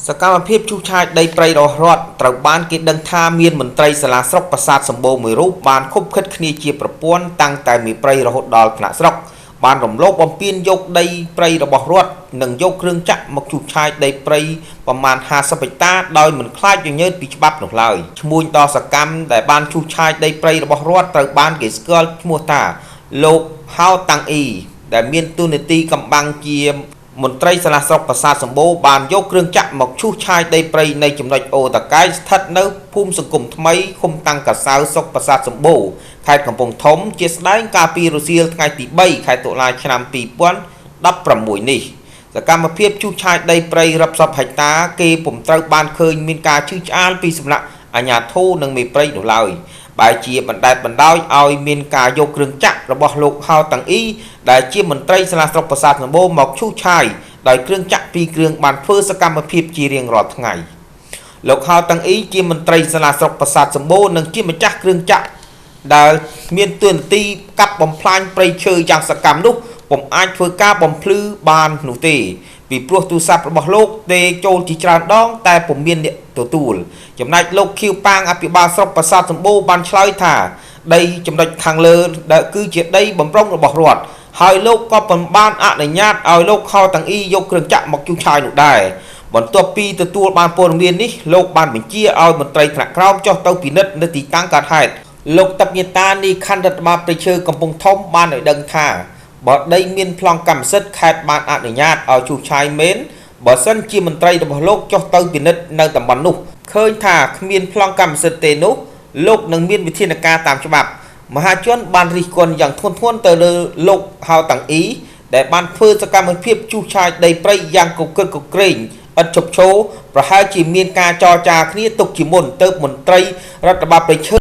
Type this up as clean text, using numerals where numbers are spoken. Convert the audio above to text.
សកម្មភាពឈូសឆាយដីព្រៃរបស់រដ្ឋត្រូវបានគេដឹងថាមានមន្ត្រីសាលាស្រុកប្រាសាទសម្បូរមួយរូបបានខុបខិតគ្នាជាប្រព័ន្ធតាំងតែមេព្រៃរហូតដល់ថ្នាក់ស្រុកបានរំលោភបំពានយកដីព្រៃរបស់រដ្ឋនិងយកគ្រឿងចក្រមកឈូសឆាយដីព្រៃប្រមាណ50ហិកតាដោយមិនខ្លាចញញើតពីច្បាប់នោះឡើយឈ្មួញដ៏សកម្មដែលបានឈូសឆាយដីព្រៃរបស់រដ្ឋត្រូវបានគេស្គាល់ឈ្មោះថាលោកហៅតាំងអ៊ីដែលមានតួនាទីកំបាំងជាមន្ត្រីសាលាស្រុកប្រាសាទសម្បូរបានយកគ្រឿងចក្រមកឈូសឆាយដីព្រៃនៃចំណុចអូតាកែស្ថិតនៅភូមិសង្គមថ្មីឃុំតាំងកាសៅស្រុកប្រាសាទសម្បូរខេត្តកំពង់ធំជាស្ដែងកាលពីរសៀលថ្ងៃទី3ខែតុលាឆ្នាំ2016នេះសកម្មភាពឈូសឆាយដីព្រៃរាប់សិបហិកតាគេពុំត្រូវបានឃើញមានការឈឺឆ្អាលពីសំណាក់អាជ្ញាធរនិងមេព្រៃនោះឡើយបែរជាបណ្ដែតបណ្ដោយឲ្យមានការយកគ្រឿងចក្ររបស់លោកហៅតាំងអ៊ីដែលជាមន្ត្រីសាលាស្រុកប្រាសាទសម្បូរមកឈូសឆាយដោយគ្រឿងចក្រពីរគ្រឿងបានធ្វើសកម្មភាពជារៀងរាល់ថ្ងៃលោកហៅតាំងអ៊ីជាមន្ត្រីសាលាស្រុកប្រាសាទសម្បូរនិងជាម្ចាស់គ្រឿងចក្រដែលមានតួនាទីកាប់បំផ្លាញព្រៃឈើយ៉ាងសកម្មនោះពុំអាចធ្វើការបំភ្លឺបាននោះទេពីព្រោះទូរស័ព្ទរបស់លោកទេចូលជាច្រើនដងតែពុំមានអ្នកទទួលចំណែកលោកខៀវប៉ាងអភិបាលស្រុកប្រាសាទសម្បូរបានឆ្លើយថាដីចំណុចខាងលើដែលគឺជាដីបំរុងរបស់រដ្ឋហើយលោកក៏ពុំបានអនុញ្ញាតឲ្យលោកខោតាំងអ៊ីយកគ្រឿងចក្រមកជួសឆាយនោះដែរបន្ទាប់ពីទទួលបានព័ត៌មាននេះលោកបានបញ្ជាឲ្យមន្ត្រីថ្នាក់ក្រោមចុះទៅពិនិត្យនៅទីតាំងកើតហេតុលោកតបញាតានីខណ្ឌរដ្ឋបាលព្រៃឈើកំពង់ធំបានឲ្យដឹងថាបើដីមានប្លង់កម្មសិទ្ធិខេត្តបានអនុញ្ញាតឲ្យជួសឆាយមែនបើសិនជាមន្ត្រីរបស់លោកចុះទៅពិនិត្យនៅតំបន់នោះឃើញថាគ្មានប្លង់កម្មសិទ្ធិទេនោះលោកនឹងមានវិធានការតាមច្បាប់មហាជនបានរិះគន់យ៉ាងធ្ងន់ធ្ងរទៅលើលោកហៅតាំងអ៊ីដែលបានធ្វើសកម្មភាពជួសឆាយដីព្រៃយ៉ាងគគ្រឹកគគ្រេងឥតឈប់ឈរប្រហែលជាមានការចរចាគ្នាទុកជាមុនទៅមន្ត្រីរដ្ឋបាលព្រៃឈើ